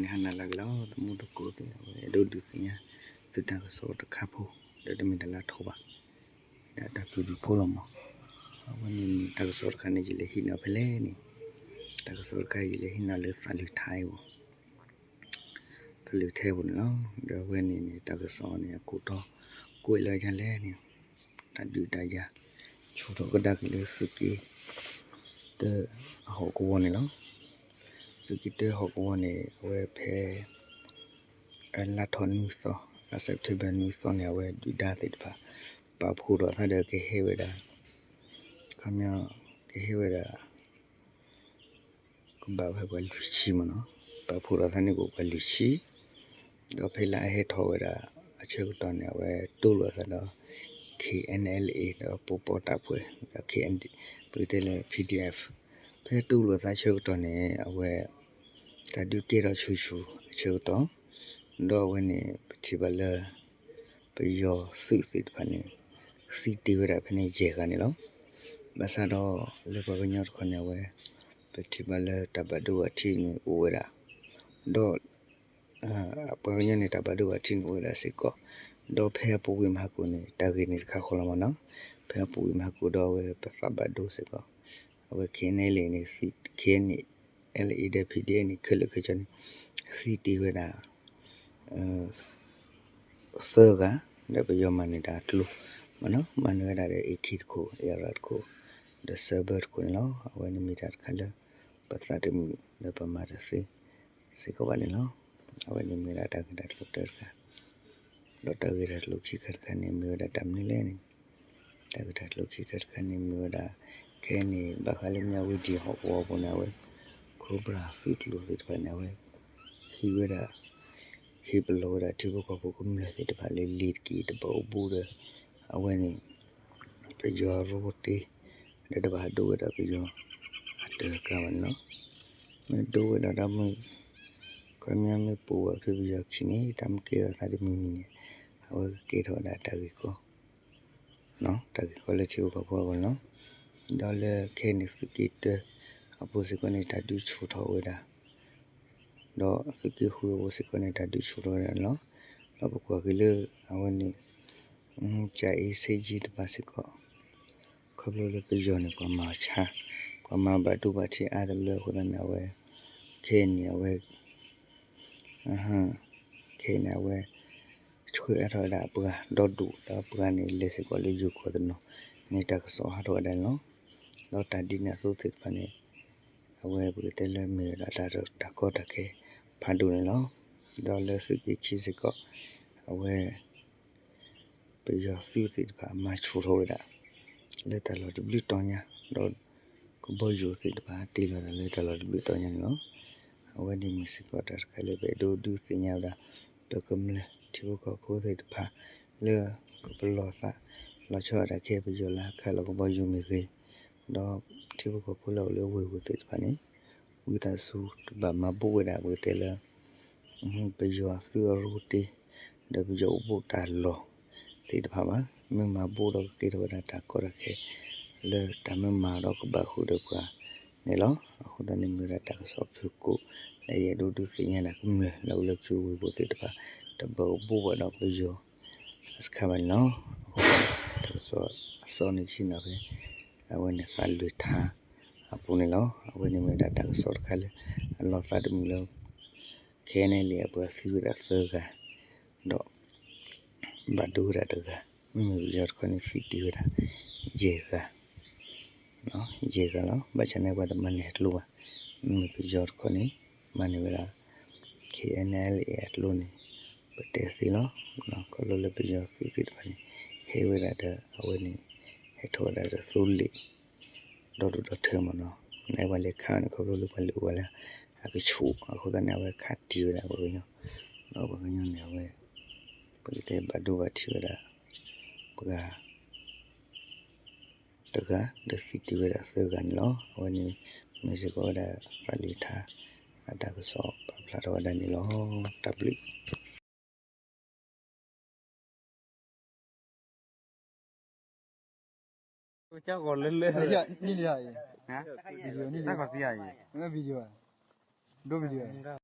န့ၣ်ဟါနၤလၢအဂ့ၤလီၤ သမူသကိးသ့ၣ် အဝဲအဲၣ်ဒိးဒုးသ့ၣ်ညါ သုတၢ်ကစီၣ်တခါဖိ ဒီးတမ့ၢ်တၢ်လၢအထီဘၣ် ဒ်တၢ်ကူၣ်ဒံးဖိလီၤမး. အဝဲန့ၣ်တၢ်ကစီၣ်တခါန့ၣ် ယလဲၤဟံးန့ၢ်ဖဲလဲၣ်န့ၣ်, တၢ်ကစီၣ်တခါယလဲၤဟံးန့ၢ်လၢသးလုၢ်ထါအံၤ သးလုၢ်ထဲပူၤန့ၣ်လီၤ. ဒီးအဝဲန့ၣ်န့ၣ် တၢ်ကစီၣ်န့ၣ် အခိၣ်တီကွဲးလၢယၤလဲၣ်န့ၣ်, တၢ်ဒုးတၢ်ယၤ ဆူၣ်ထီၣ်ကဒါက့ၤလၢသုးက့တၢအဟီၣ်ကဝီၤန့ၣ်လီၤ. သုးက့တၢဟီၣ်ကဝီၤန့ၣ် အဝဲဖဲ လါထီၣ်နွံသီ, လါ September နွံသီန့ၣ် အဝဲဒုၣ်ဒါသ့ၣ်တဖၣ် ပာ်ဖှိၣ်ထီၣ်သးဒီးကဟဲဝဲဒၣ်, ခီပညီ ကဟဲဝဲဒၣ် ကဘၣ်ဝဲပှၤလွံၢ်ဆံမ့ၢ်နီၤ, ပာ်ဖှိၣ်ထီၣ်သးန့ၣ်ကအိၣ်ပှၤလွံၢ်ဆံ, ဒီးဖဲလၢအဟဲထီၣ်ဝဲဒၣ်အဆၢကတီၢ်န့ၣ် အဝဲတူၢ်လိာ်အသးဒီး K N L A ဒီးပူၤပီၣ်တၢ်ဖှဲး ဒီး K N D ပကတဲလၢ P D F, ဖဲတူၢ်လိာ်သးဆၢကတီၢ်န့ၣ် အဝဲ တၢ်ဒုးကဲထီၣ်ဆူၣ်ဆူၣ်အဆၢကတီၢ်, ဒီးအဝဲန့ၣ် ပထံၣ်ဘၣ်လၢ ပယီၤသုးသ့ၣ်တဖၣ်န့ၣ် သံတ့ၢ်ဝဲဒၣ်ဖဲန့ၣ်ယဲၢ်ဂၤန့ၣ်လီၤ. ဘၣ်ဆၣ်ဒီးလၢပှၤကညီတခီန့ၣ် အဝဲ ပထံၣ်ဘၣ်လၢတၢ်ဘၣ်ဒိဘၣ်ထံးန့ၣ်အိၣ်ဝဲဒၣ်, ဒီး ပှၤကညီန့ၣ် တၢ်ဘၣ်ဒိဘၣ်ထံးန့ၣ်အိၣ်ဝဲဒၣ်စ့ၢ်ကီး, ဒီးဖဲအပူၤကွံာ်မဟါကိၣ်န့ၣ် တၢ်ဂ့ၢ်န့ၣ်တခါဃီလီၤမ့ၢ်နီၤ, ဖဲအပူၤကွံာ်မဟါကိၣ်ဒီးအဝဲပသးဘၣ်ဒိစ့ၢ်ကီး, အဝဲ K N L A န့ၣ် K N L A ဒီး P D F န့ၣ် ခဲလၢာ်ခဲဆ့န့ၣ် သံတ့ၢ်ဝဲဒၣ် သၢဂၤ, ဒီးပယီၤမၤန့ၢ်တၢ်အကျိၤမ့ၢ်နီၤ, မၤန့ၢ်ဝဲဒၣ်ဒီး A K တခိၣ်, A R တခိၣ်, ဒီး Sabre တခိၣ်န့ၣ်လီၤ. အဝဲန့ၣ်မ့ၢ်တၢ်တခါလၢ ပသးတမုာ်လၢပမၤတသ့စ့ၢ်ကီးဘၣ်န့ၣ်လီၤ. အဝဲန့ၣ်မ့ၢ်ဒၣ်တၢ်ဂ့ၢ်တၢ်ကျိၤတခါ, ဒီးတၢ်ဂ့ၢ်တၢ်ကျိၤခံခါတခါန့ၣ် မ့ၢ်ဝဲဒၣ်တၢ်မနုၤလဲၣ်န့ၣ်, တၢ်ဂ့ၢ်တၢ်ကျိၤခံခါတခါန့ၣ် မ့ၢ်ဝဲဒၣ် ခဲအံၤန့ၣ် ဘၣ်ဃးလၢမၠၣ်ဝတံၣ်ဟီၣ်ကဝီၤပူၤန့ၣ် အဝဲ Cobra သုးကျိၤသ့ၣ်တဖၣ်န့ၣ် အဝဲ ဟံးဝဲဒၣ် ဟ့ၣ်ပလီၢ်ဝဲဒၣ်ထံဖိကီၢ်ဖိကမျၢၢ်သ့ၣ်တဖၣ်လၢလ့ၤတက့ၢ်တဘၣ်အိၣ်ဘူးဒီး အဝဲန့ၣ် ပယီၤရိတ့ ဒီးတဘၣ်ဒိဝဲဒၣ်ပယီၤအတၢ်ကါဘၣ်န့ၣ်လီၤ. မ့ၢ်ဒိဝဲဒၣ်တၢ်မုၢ် ခီပညီမ့ၢ်ပိာ်ဝဲဖဲပယီၤခံန့ၣ် တၢ်မ့ၢ်ကဲထီၣ်သးတမံၤမံၤန့ၣ် အဝဲကကဲထီၣ်ဝဲဒၣ်တၢ်ဂ့ၢ်ကီ တၢ်ဂ့ၢ်ကီလၢထံဖိကီၢ်ဖိအဂီၢ်န့ၣ်လီၤ. ဒီးလၢခဲအံၤန့ၣ် သုးက့တၢအပူၤစ့ၢ်ကီးန့ၣ် တၢ်ဒုးဆူၣ်ထီၣ်ဝဲဒၣ် ဒီးသုးက့ဃုအပူၤစ့ၢ်ကီးန့ၣ် တၢ်ဒုးဆူၣ်ထီၣ်ဝဲဒၣ်န့ၣ်လီၤ. ဒီးပကွၢ်က့ၤလၢအဝဲန့ၣ် ကၠၤအ့စ့ယံတဖၣ်စ့ၢ်ကီး ခီဖျိလၢပယီၤန့ၣ် ပှၤမၤဆါ ပှၤမၤဘၣ်ဒိဘၣ်ထံးအါတလၢအဃိသတးန့ၣ် အဝဲ ခဲအံၤန့ၣ် အဝဲ ခဲအံၤန့ၣ် အဝဲ ဆှၢအါထီၣ်ဝဲဒၣ်အပှၤဒီဒူၣ် ဒီးအပှၤန့ၣ် လဲၤစ့ၢ်ကီးလၢယိၤကီၢ်တနီၤန့ၣ် တၢ်ကစီၣ်ဟးထီၣ်ဝဲဒၣ်န့ၣ်လီၤ. ဒီးတၢ်ဒ်န့ၣ်အသိးသ့ၣ်တဖၣ်န့ၣ် အဝဲပကတဲလၢမ့ၢ်ဝဲဒၣ်တၢ်ကီတၢ်ခဲဖးဒိၣ်န့ၣ်လီၤ. ဒီးလၢသုးက့ခံစ့ၢ်ကီး အဝဲ ပယီၤသုးသ့ၣ်တဖၣ်မၤဆူၣ်ထီၣ်ဝဲဒၣ် လၢတၢ်လီၢ်တဘျုးတီၤညါ ဒီးကဘီယူၤသ့ၣ်တဖၣ်တ့ၢ်လီၤဒၣ်လၢတၢ်လီၢ်တဘျုးတီၤညါန့ၣ်လီၤ. အဝဲန့ၣ်မ့ၢ်စ့ၢ်ကီးတၢ်တခါလၢပအဲၣ်ဒိးဒုးသ့ၣ်ညါဝဲဒၣ် ပကမျၢၢ်ထံဖိကီၢ်ဖိသ့ၣ်တဖၣ် လၢကပလီၢ်သး လီၤဆီဒၣ်တၢ်ခဲအံၤ ပယီၤလၢအခးလီၤကဘီယူၤမ့ၢ်ဂ့ၤ, ဒီးထံဖိကီၢ်ဖိလၢအိၣ်လၢဝ့ၢ်ပူၤသ့ၣ်တဖၣ်န့ၣ် ဝံသးစူၤတဘၣ်မၤဘူၣ်ဝဲဒၣ် ပကတဲလၢ ပယီၤသုးအရိတ့ ဒီးပယီၤအိၣ်ဘူးတၢ်လီၢ်သ့ၣ်တဖၣ်ဘၣ်. မ့ၢ်မၤဘူၣ်ဒီးကကဲထီၣ်ဝဲဒၣ်တၢ်ကီတၢ်ခဲ လၢတၢ်မ့ၢ်မၤဒီးကဘၣ်ဃုာ်ဒီးပှၤန့ၣ်လီၤ. အဃိသတးန့ၣ်မ့ၢ်ဝဲဒၣ်တၢ်ကစီၣ်ဖုၣ်ကိာ် လၢယအဲၣ်ဒိးဒုးသ့ၣ်ညါဒၣ်ကမျၢၢ်လၢအိၣ်လၢခံဝ့ၢ်ပူၤသ့ၣ်တဖၣ် တဘၣ်အိၣ်ဘူးဘၣ်ဒီးပယီၤ စခါဘၣ်န့ၣ်လီၤ. အဃိသတး တၢ်ကစီၣ်အစီန့ၣ်ဆ့ၣ်နီၤဖဲ အဝဲန့ၣ်သးလုၢ်ထါအပူၤန့ၣ်လီၤ. အဝဲန့ၣ်မ့ၢ်ဝဲဒၣ်တၢ်ကစီၣ်တခါလၢ အလီၤသးတမုာ်လၢ ခဲအံၤန့ၣ်လံ အပှၤသံဝဲဒၣ်သၢဂၤ ဒီး ဘၣ်ဒိဝဲဒၣ်တဂၤ, မ့မ့ၢ်ပယီၤတခီန့ၣ် သံတ့ၢ်ဝဲဒၣ် ယဲၢ်ဂၤ, ယဲၢ်ဂၤလီၤ. ဘၣ်ဆၣ်န့ၣ် ပှၤတမၤန့ၢ်အကျိၤဘၣ်, မ့မ့ၢ်ပယီၤတခီန့ၣ် မၤန့ၢ်ဝဲဒၣ် K N L A အကျိၤန့ၣ် ပတဲသ့လီၤ. ခီဖျိလၢပယီၤသုးသ့ၣ်တဖၣ်န့ၣ် ဟဲဝဲဒၣ်ဒီး အဝဲန့ၣ် ဟဲထီၣ်ဝဲဒၣ်ဒီးသိလ့ၣ် ဒီဒူၣ်ဒီထၢမ့ၢ်နီၤ, န့ၣ်ပှၤလဲၤခးန့ၣ် ခီဖျိလၢပှၤလဲၤအိၣ်ဝဲလၢအကဆူး အဃိသတးန့ၣ် အဝဲခးတံၢ်ဝဲဒၣ်ပှၤကညီ, ဒီးပှၤကညီန့ၣ် အဝဲ ပကတဲဘၣ်ဒိဘၣ်ထံးဝဲဒၣ် ပှၤ တဂၤ ဒီးသံတ့ၢ်ဝဲဒၣ်သၢဂၤန့ၣ်လီၤ. အဝဲန့ၣ် မ့ၢ်စ့ၢ်ကီးဝဲဒၣ်သးလုၢ်ထါ အတၢ်ကစီၣ်ပာ်ဖျါထီၣ်ဝဲဒၣ်န့ၣ်လီၤ. တၢ်ဘျုး